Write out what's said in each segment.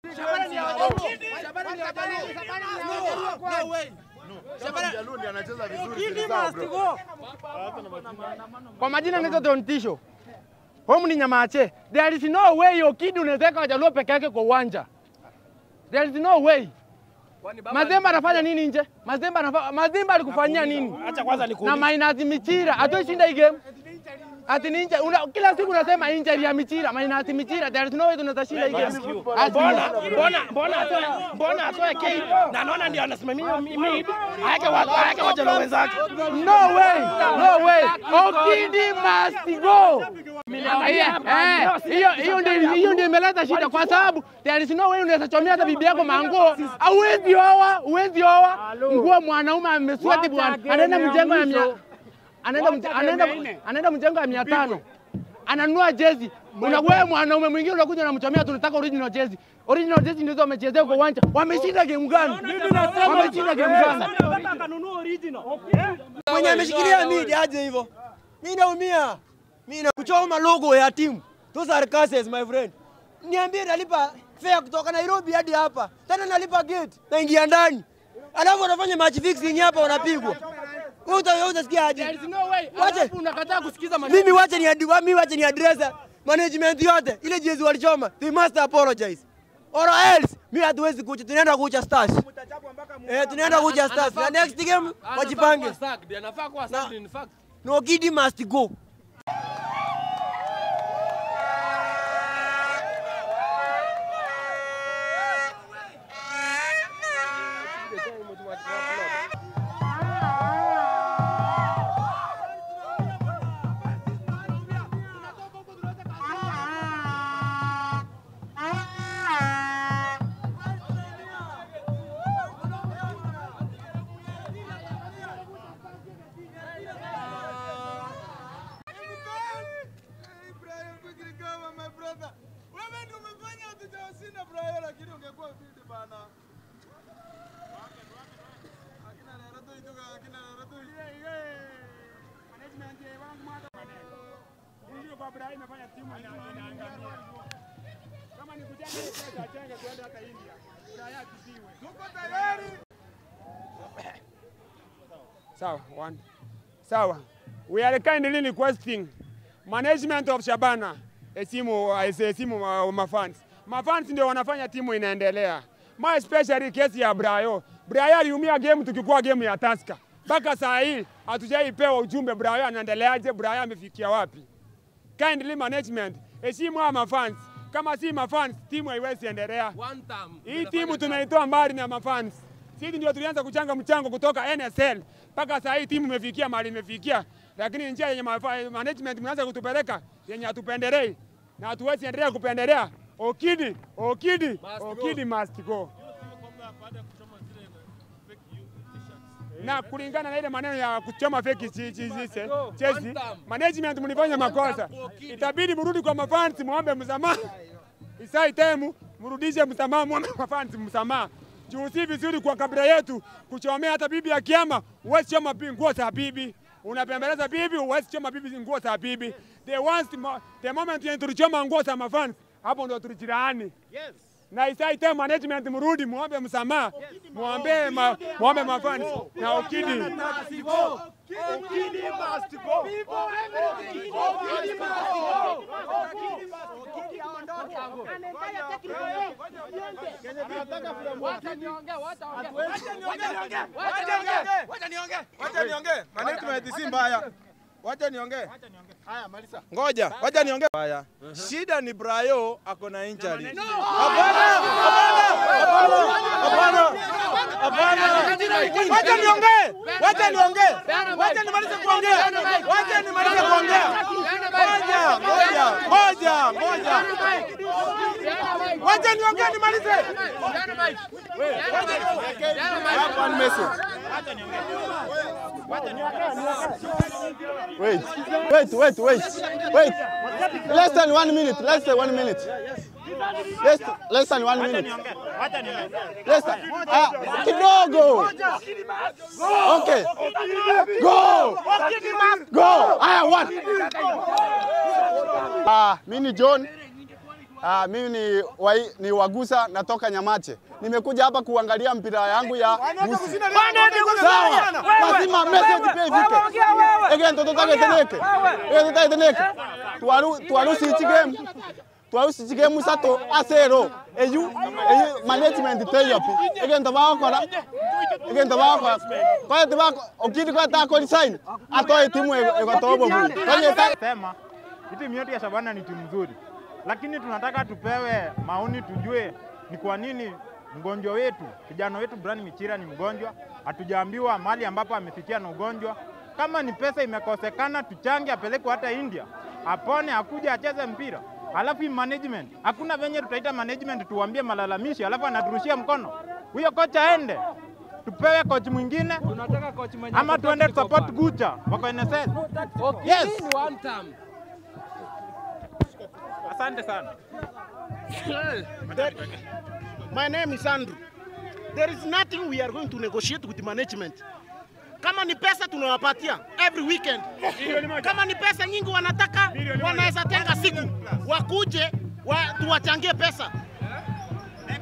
No way. Anacheza vizuri bro. Kwa majina naitwa Don Tisho. Home ni Nyamache. There is no way Okidi unaweza Wajaluo peke yake kwa uwanja. There is no way. Mazembe anafanya nini nje? Mazembe alikufanyia nini? Acha kwanza nikuulize. Na minus Michira, hatuishinda hii game. Ati ninja, kila siku unasema injury ya Michira, minus Michira, there is no way tunashinda hii game. Mbona atoe K na naona ndio anasimamia mimi. Aeke Wajaluo wenzake. No way. No way. Okidi must go. Hiyo ndio imeleta shida kwa sababu there is no way unaweza chomea hata bibi yako manguo. Huwezi oa, huwezi oa. Nguo mwanaume amesweti bwana. Anaenda mjengo ya 100. Anaenda mjengo ya 500. Ananunua jezi. Unawewe mwanaume mwingine unakuja unamchomea tunataka original jezi. Original jezi ndizo wamechezea kwa uwanja. Wameshinda game gani? Wameshinda game gani? Mwenye ameshikilia mid aje hivyo. Mimi naumia. Mimi na kuchoma logo ya timu. Those are curses my friend. Niambie nalipa fare kutoka Nairobi hadi hapa. Tena nalipa gate. Naingia ndani. Alafu wanafanya match fixing hapa wanapigwa. Wewe utasikia aje? There is no way. Wache unakataa kusikiza maneno. Mimi wache ni address management yote. Ile jezi walichoma. They must apologize. Or else mimi hatuwezi kucha, tunaenda kucha Stars. Tunaenda kucha Stars. Na next game wajipange. Anafaa kuwa sacked in fact. No, Okidi must go. Sawa, one. Sawa. We are kindly requesting management of Shabana esimu mafans. Mafans ndio wanafanya timu inaendelea. My especially kesi ya Brayo. Brayo aliumia game tukikuwa game ya Tusker. Mpaka saa hii hatujaipewa ujumbe Brayo anaendeleaje, Brayo amefikia wapi. Kindly management heshimu hawa mafans. Kama si mafans timu haiwezi endelea. Hii timu tunaitoa mbali na mafans. Sisi ndio tulianza kuchanga mchango kutoka NSL. Mpaka saa hii timu imefikia mahali imefikia. Lakini njia yenye management mnaanza kutupeleka yenye hatupendelei na hatuwezi endelea kupendelea. Okidi, Okidi, Okidi must go. Na kulingana na ile maneno ya kuchoma fake chezi, management mlifanya makosa. Itabidi mrudi kwa mafans muombe msamaha. Isai temu mrudishe msamaha, muombe mafans msamaha. Juu si vizuri kwa kabila yetu kuchomea hata bibi ya kiama, huwezi choma nguo za bibi. Unapembeleza bibi, huwezi choma bibi nguo za bibi. The moment yenye tulichoma nguo za mafans, hapo ndio tulijirani. Yes. Na isai temu management mrudi muombe msamaha, muombe muombe mafans na Okidi. Okidi must go. Okidi must go. Wacha niongee. Management si mbaya. Wacha niongee. Haya maliza. Ngoja, wacha niongee. Haya. Shida ni Brayo ako na injury. Hapana, hapana, hapana. Wacha niongee. Wacha niongee. Wacha nimalize kuongea. Wacha nimalize kuongea. Ngoja, ngoja, ngoja. Wacha niongee nimalize. One message. Wait, wait, wait, wait, wait. Less than 1 minute. Less than 1 minute. Less than 1 minute. Less than. Kidogo. Okay. Go. Go. I want. Mimi ni John. Mimi ni Wagusa natoka Nyamache. Nimekuja hapa kuangalia mpira yangu ya Gusii. Sawa. Lazima message pia ifike. Again totake teneke. Again teneke. Tuarusi ichi game. Tuarusi ichi game sato asero. Eyu management teyopi. Again tabakora. Again tabakora. Kwa tabako okidi kwa ta resign. Atoe timu ekotobo. Sema timu yetu ya Shabana ni timu nzuri. Lakini tunataka tupewe maoni tujue ni kwa nini mgonjwa wetu, kijana wetu Brian Michira ni mgonjwa, hatujaambiwa mahali ambapo amefikia na ugonjwa. Kama ni pesa imekosekana tuchange apelekwe hata India, apone akuja acheze mpira. Alafu management, hakuna venye tutaita management tuambie malalamishi alafu anaturushia mkono. Huyo kocha aende. Tupewe coach mwingine. Tunataka coach mwenye ama tuende support Gucha wako NSS. Okay, yes. One time. Asante sana. My name is Andrew. There is nothing we are going to negotiate with the management. Kama ni pesa tunawapatia every weekend. Kama ni pesa nyingi wanataka, wanaweza tenga siku wakuje tuwachangie pesa.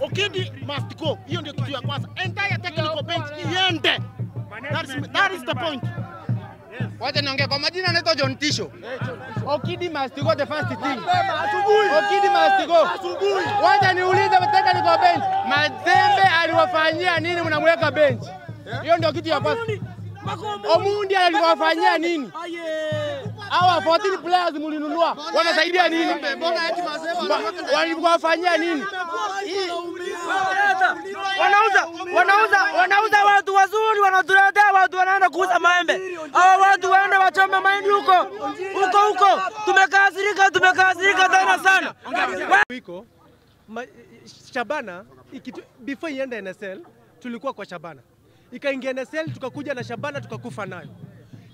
Okidi must go. Hiyo ndio kitu ya kwanza. Entire technical bench iende. That is the point. Wacha niongee kwa majina, naitwa John Tisho. Okidi must go, the first thing. Okidi must go. Wacha niulize technical bench. Mazembe aliwafanyia nini mnamweka bench? Hiyo ndio kitu ya kwanza. Omundi aliwafanyia nini? Hawa 14 players mlinunua wanasaidia nini? Waliwafanyia nini? Wanauza watu wazuri, wanatuletea watu wanaenda kuuza maembe. Hawa watu waende wachome mahindi huko. Huko huko. Tumekasirika tena sana. Wiko Shabana before iende NSL tulikuwa kwa Shabana. Ikaingia NSL tukakuja na Shabana tukakufa nayo.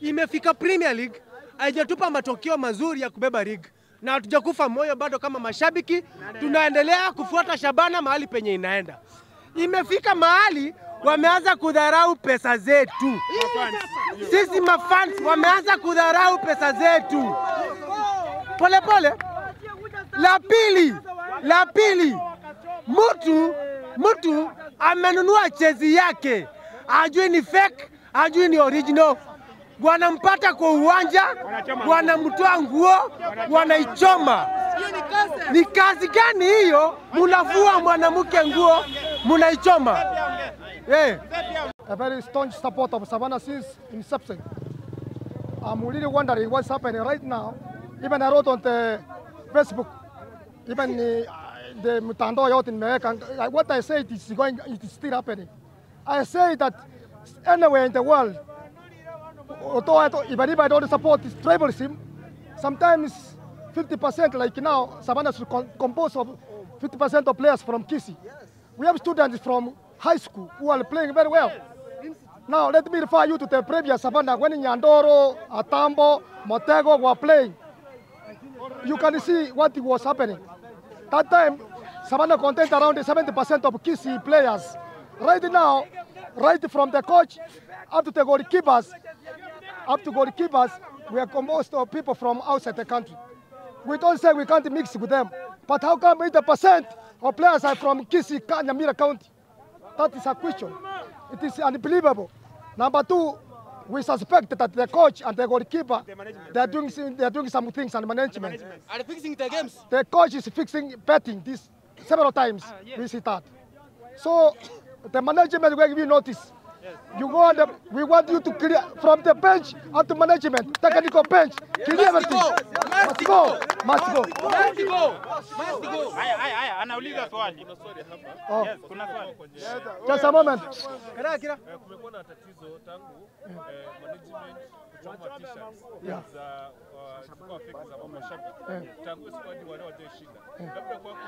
Imefika Premier League haijatupa matokeo mazuri ya kubeba league. Na hatujakufa moyo bado kama mashabiki, tunaendelea kufuata Shabana mahali penye inaenda. Imefika mahali wameanza kudharau pesa zetu. Sisi mafans wameanza kudharau pesa zetu. Pole pole. La pili. Mtu amenunua jezi yake. Hajui ni fake, hajui ni original. Wanampata kwa uwanja, wanamtoa nguo, wanaichoma. Ni kazi gani hiyo? Mnavua mwanamke nguo, mnaichoma. A very staunch supporter of Savannah since inception. I'm really wondering what's happening right now. Even I wrote on the Facebook, even the mtandao yote nimeweka, what I said is going, it is still happening. I say that anywhere in the world, although even if I don't support this tribalism, sometimes 50%, like now, Savannah should compose of 50% of players from Kisii. We have students from high school who are playing very well. Now, let me refer you to the previous Savannah when Nyandoro, Atambo, Motego were playing. You can see what was happening. That time, Savannah contained around 70% of Kisii players. Right now, right from the coach up to the goalkeepers, we are composed of people from outside the country. We don't say we can't mix with them, but how come 80% of players are from Kisii, Nyamira County? That is a question. It is unbelievable. Number two, we suspect that the coach and the goalkeeper, they are doing some things and management. Are they fixing the games? The coach is fixing betting this several times. Yes. We see that. So the management will give you notice. Yes. You go on the, we want you to clear from the bench up to management, technical bench, clear everything. Must go. Must go. Must go. Must go. Haya, anauliza swali. Oh. Yes, kuna swali. Just a moment. Kira. Kumekuwa na tatizo tangu management kuchoma t-shirts za zilikuwa fake za mashabiki. Tangu squad wale wajashinda. Labda kwako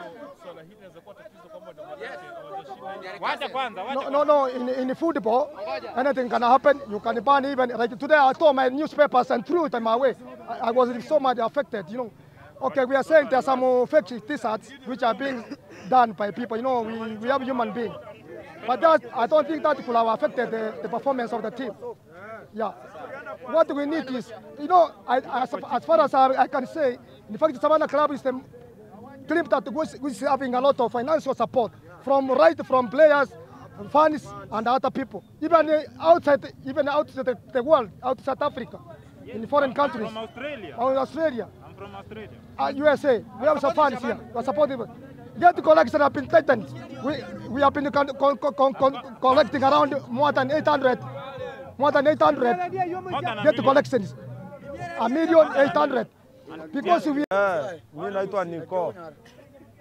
swala hili linaweza kuwa tatizo kwamba ndio maana wacha kwanza, wacha. No, in football anything can happen. You can ban even like today I tore my newspapers and threw them away. I was so much affected, you know. Okay, we are saying there are some fake t-shirts which are being done by people. You know, we have human beings. But that, I don't think that could have affected the performance of the team. Yeah. What we need is, you know, as far as I can say, in fact, Savannah Club is the team that which is having a lot of financial support from right from players, fans, and other people, even outside the world, outside Africa, in foreign countries. From Australia. Oh, Australia. I'm from Australia. USA. We have some fans here. We are supporting. Get collection have been tightened. We have been collecting around more than 800, more than 800 get collections, 1,800,000. Because we. Mimi naitwa Niko.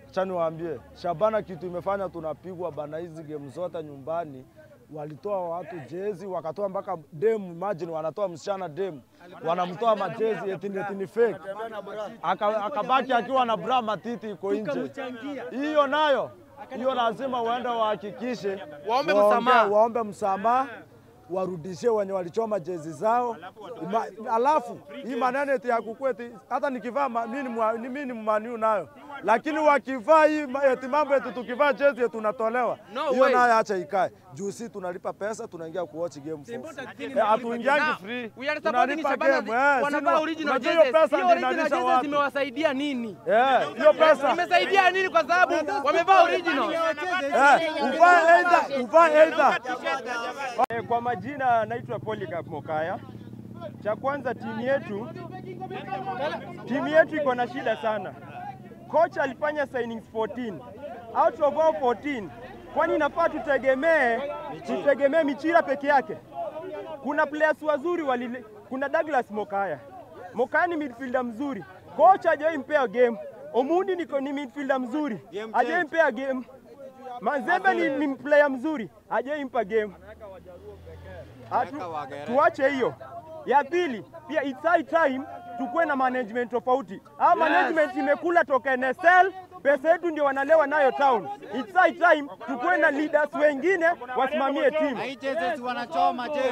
Acha niwaambie, Shabana kitu imefanya tunapigwa bana hizi game zote nyumbani. Walitoa watu jezi, wakatoa mpaka demu, imagine wanatoa msichana demu, wanamtoa majezi eti ni fake. Akabaki akiwa na bra matiti iko nje. Hiyo nayo, hiyo lazima waende wahakikishe, waombe msamaha, warudishie wenye walichoma jezi zao. Alafu hii maneno eti ya kukweti, hata nikivaa mimi ni Man U nayo, lakini wakivaa hii eti mambo eti tukivaa jezi eti tunatolewa. Hiyo nayo acha ikae. Juu si tunalipa pesa tunaingia kuwatch game for free. Hatuingiangi free. Tunalipa game. Wanavaa original jezi. Hiyo original jezi zimewasaidia nini? Hiyo pesa imesaidia nini kwa sababu wamevaa original? Uvaa either. Kwa majina naitwa Polycarp Mokaya. Cha kwanza timu yetu iko na shida sana. Coach alifanya signings 14. Out of all 14, kwani inafaa tutegemee Michira peke yake? Kuna players wazuri kuna Douglas Mokaya. Mokaya ni midfielder mzuri. Coach hajawahi mpea game. Omundi ni midfielder mzuri. Hajawahi mpea game. Manzembe ni player mzuri, hajawahi mpa game. Tuache hiyo. Ya pili, pia it's high time tukue na management tofauti. Management imekula toka NSL, pesa yetu ndio wanalewa nayo town. It's high time tukue na leaders wengine wasimamie timu. Wanachoma jezi.